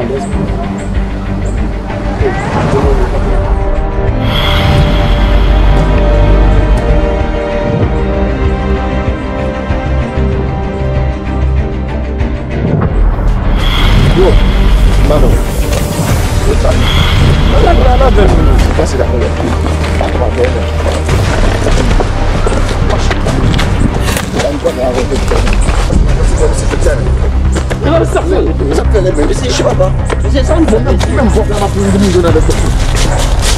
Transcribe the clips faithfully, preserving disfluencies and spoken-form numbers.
Alèz pou Yo, Manon. Yo, sa. Ala, ala, ala, bèl moun. Pase la, bèl. Atwa, bèl. Mache. Sa m konnen avè w. Sa fè lè menm. Mesye, papa. Mesye, sa m fè, mesye. Menm vòp la, m ap vin vin jwenn avèk vòp.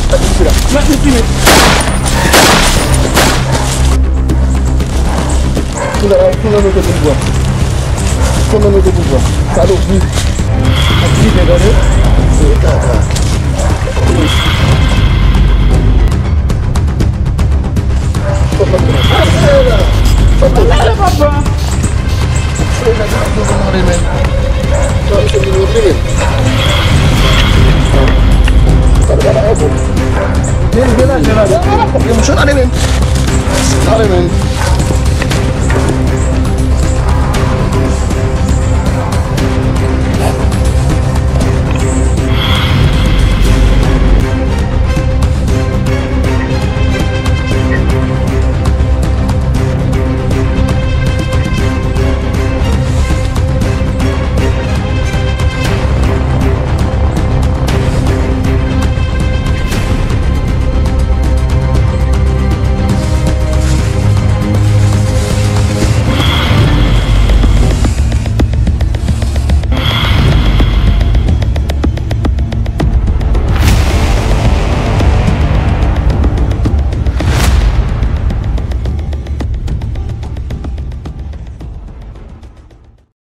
Sa di mesye la. Mèt m filme. Kounye a, kounye a nou te pouvwa. Kounye a nou te pouvwa. Salopri. Ap viv, tande? Se kaka. Gade, papa. Gade, gade, gade. Gade, men.